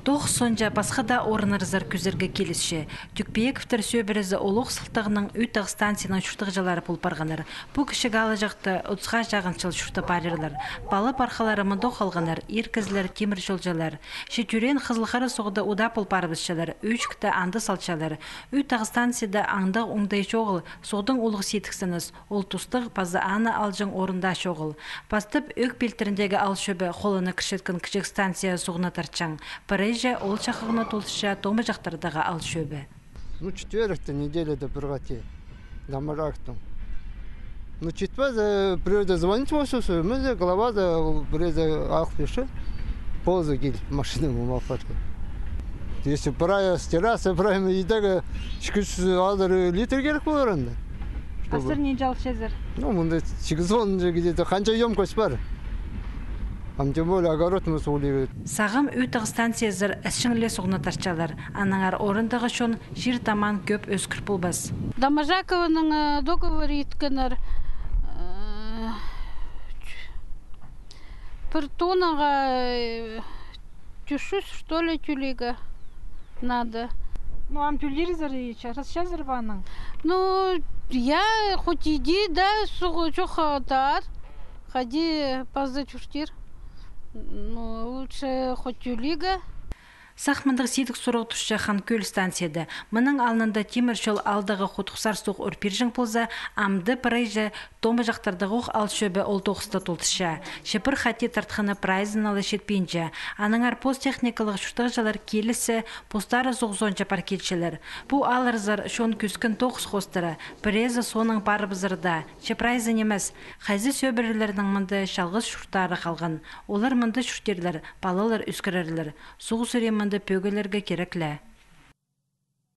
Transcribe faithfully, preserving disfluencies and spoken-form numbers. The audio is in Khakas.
Тоғыс соонҷа пасха даа орыннарзар кӧзерге килісче. Тюкпеековтар сӧбірезі олох сылтағнаң Ӱй-Тағ станцияның чуртағҷылары пол парғаннар. Пу кічіг аалҷахта отысха чағын чыл чуртап парирлар. Пала-пархалары мындох халғаннар: ир кізілер, тимір чолҷылар. Че тӧреен Хызыл Хара соғда удаа пол парыбысчалар, ӧӧчікті анда салчалар. Ӱй-Тағ станцияда андағ оңдай чоғыл, соғдың улуғ сидіксініс. Ол тустығ паза аны алҷаң орын даа чоғыл. Пастап Ӧӧк пилтіріндегі аал чӧбі холына кірчеткен кічіг станция суғна тартчаң. Пірее ол чахығны толысча Томаҷахтардағы аал чӧбі. Ну, четверг-то, неделяда пір хати. Доможактың. Ну, читпес, э, пірее звонить полча, мин дее, глава даа, ол пірее ағыл пирче. Позы кил, машина мал парты. Если прай стираться, прай ме идеге, ікі чӱс алар литр кирек полар анда. Чтобы... Азыр не чалчазар? Ну, мында сигізон где-то, ханҷа ёмкость пар. Ам тем более огород мы сулили. Сағам Ӱй-Тағ станциязар ісчең ле суғна тартчалар. Аннаңар орындағы чон чир-тамаан кӧп ӧскір полбас. Доможакованың, э, договор иткеннер, э, пір тоннаға, э, тӧрт чӱс, что ли, тӧлирге надо. Ну, ам тӧлирзер, и чарасчазар ба анаң? Ну, я, хоть иди, да, суғ чох таар, хайди паза чуртир. Ну, лучше хоть тӧлирге. Сах мындағ сидік сурығ тусча Хан Кӧл станцияда. Мының алнында тимір чол аалдағы хутухсар суғ ӱр пирҷең полза, амды пірее Томаҷахтардағы ох аал чӧбі ол тоғысты толдысча. Че пір хати тартханы прайзына ла читпинче. Аннаңар пос техникалығ чуртағҷылар киліссе, постары суғ соонҷа пар килчелер. Пу аалларзар чон кӧскен тоғыс хоостыра, піреезі соонаң парыбызар даа. Че прайзы нимес. Хайзы сӧбірелернің мында чалғыс чурттары халған. Олар мында чуртирлар, палалар ӧскірерлер. Суғ сӱрем мында пӧгілерге кирек ле.